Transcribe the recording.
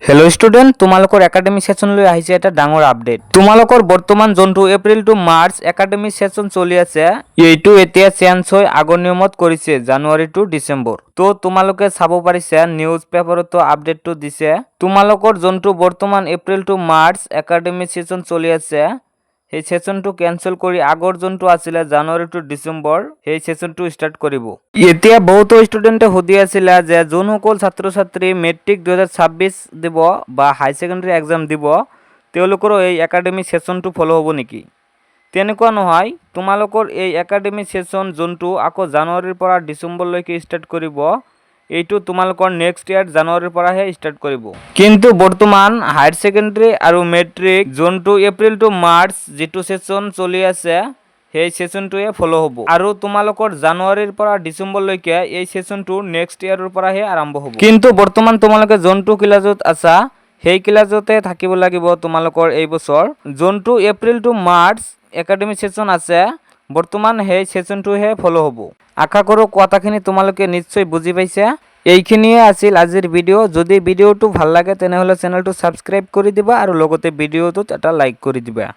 Hello' student, তোমালোকৰ academic ছেশ্যনলৈ আহিছে এটা ডাঙৰ আপডেট। তোমালোকৰ বৰ্তমান যোনটো April to March academic session চলি আছে, এইটো এতিয়া চেঞ্জ হৈ আগৰ নিয়মত কৰিছে জানুৱাৰী টু ডিচেম্বৰ। তো তোমালোকে চাব পাৰিছা, নিউজ পেপাৰতো আপডেটটো দিছে। তোমালোকৰ যোনটো বৰ্তমান April to March academic session চলি আছে, সেই ছেশ্যনটো কেনচেল কৰি আগৰ যোনটো আছিলে জানুৱাৰী টু ডিচেম্বৰ, সেই ছেশ্যনটো ষ্টাৰ্ট কৰিব। এতিয়া বহুতো ষ্টুডেণ্টে সুধি আছিলে যে যোনসকল ছাত্ৰ ছাত্ৰী মেট্ৰিক 2026 দিব বা হাই ছেকেণ্ডেৰী এক্সাম দিব, তেওঁলোকৰো এই একাডেমি ছেশ্যনটো ফ'ল' হ'ব নেকি? তেনেকুৱা নহয়। তোমালোকৰ এই একাডেমি ছেশ্যন যোনটো আকৌ জানুৱাৰীৰ পৰা ডিচেম্বৰলৈকে ষ্টাৰ্ট কৰিব, এইটো তোমালোকৰ নেক্সট ইয়াৰ জানুৱাৰীৰ পৰাহে ষ্টাৰ্ট কৰিব। কিন্তু বৰ্তমান হায়াৰ ছেকেণ্ডেৰী আৰু মেট্ৰিক যোনটো এপ্ৰিল টু মাৰ্চ যিটো ছেশ্যন চলি আছে, সেই ছেশ্যনটোৱে ফ'ল' হ'ব আৰু তোমালোকৰ জানুৱাৰীৰ পৰা ডিচেম্বৰলৈকে এই ছেশ্যনটো নেক্সট ইয়াৰৰ পৰাহে আৰম্ভ হ'ব। কিন্তু বৰ্তমান তোমালোকে যোনটো ক্লাছত আছা, সেই ক্লাছতে থাকিব লাগিব। তোমালোকৰ এই বছৰ যোনটো April to March academic session আছে বৰ্তমান, সেই ছেশ্যনটোহে ফ'ল' হ'ব। আশা কৰোঁ কথাখিনি তোমালোকে নিশ্চয় বুজি পাইছা। এইখিনিয়ে আছিল আজিৰ ভিডিঅ'। যদি ভিডিঅ'টো ভাল লাগে, তেনেহ'লে চেনেলটো ছাবস্ক্ৰাইব কৰি দিবা আৰু লগতে ভিডিঅ'টোত এটা লাইক কৰি দিবা।